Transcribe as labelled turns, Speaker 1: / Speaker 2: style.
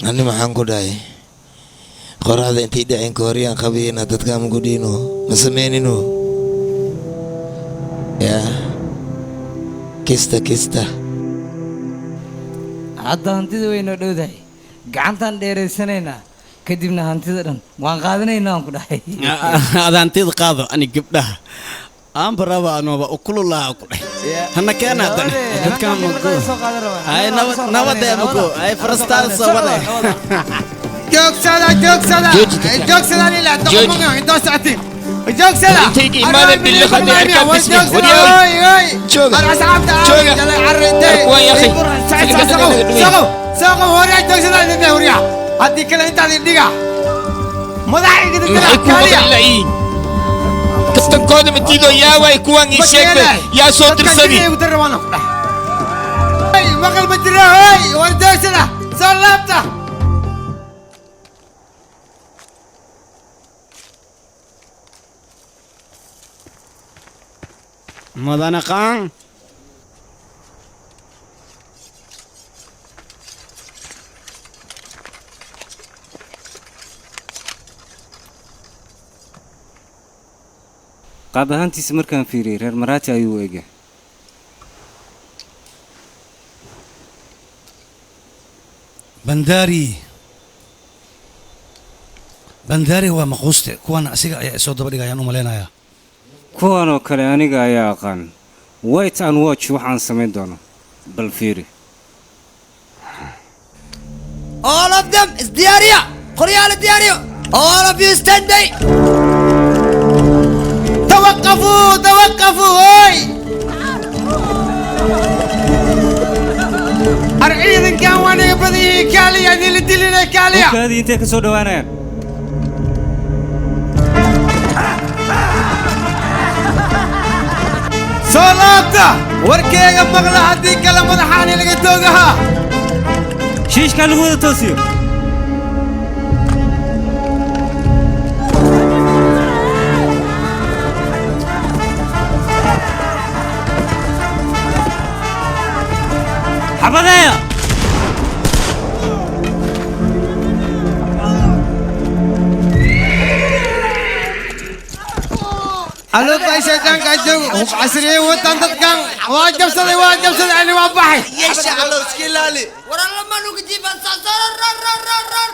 Speaker 1: Ani maxaan ku dhahay? Qoraxda intay dhaceen ka horyaan qabiyeyna, dadka ama ku dhiino ma sameynino. Yaa kista kista.
Speaker 2: Hadda hantida way noo dhowdahay, gacantaan dheeraysanaynaa, kadibna hantida dhan waan qaadanaynaa, aan ku dhahay.
Speaker 3: Ada hantida qaado, ani gabdhaha aanba raba, anooba ukululaa ku dheh, hana keena haddana dadkaan mago. Ay, nabad nabadee mago, ay farastaada soo wade.
Speaker 4: Joogsada, joogsada, joogsada, ilaa doqomonga intoo socotiin, joogsada.
Speaker 1: Intayga imaada billiqada arkaan bismi. Waryaay. Jooga. Jooga. Kuwan ya akhi.
Speaker 4: Saqow, saqow, horyaa, joogsada idin, horyaa, haddii kale intaad idhiga madaxa igida.
Speaker 1: Maxay ku maqli? Kaftankooda matiido yaa waay kuwan, ii sheegbe, yaa soo dirsadi?
Speaker 4: Maqal ma jira. Hoy, war joogsada, soo laabta.
Speaker 3: Mudane qaan.
Speaker 5: Qaab ahaantiisa markaan fiiriyey, reer Maraati ayuu u egyahay.
Speaker 6: Bandari, Bandari waa maquuste. Kuwan asiga ayaa isoo daba dhigayaan u malaynayaa.
Speaker 5: Kuwan oo kale aniga ayaa aqaan. Wait and watch, waxaan samayn doono bal fiiri.
Speaker 7: All of them is diyaariya, qoryaala diyaariyo. All of you stand by.
Speaker 4: توقفوا، توقفوا، هوي، ciidankan waa naga badan yihiin, kaaliya, nila dilina, kaaliya.
Speaker 5: Hubkaadii intay ka soo dhowaanayaan.
Speaker 4: Soo laabta, warkeega maqla, haddii kale madaxaani laga toogahaa.
Speaker 5: Shiishkaa lagu wada toosiyo. Xabadeeya.
Speaker 4: Alubay shaydaanka joogo, hub casriye wataan dadkan. Waa jabsaday, waa jabsaday, ani waa baxay.
Speaker 7: Yeesha allow, iska ilaali. War alla manuga jiifan, rar rar rar rar.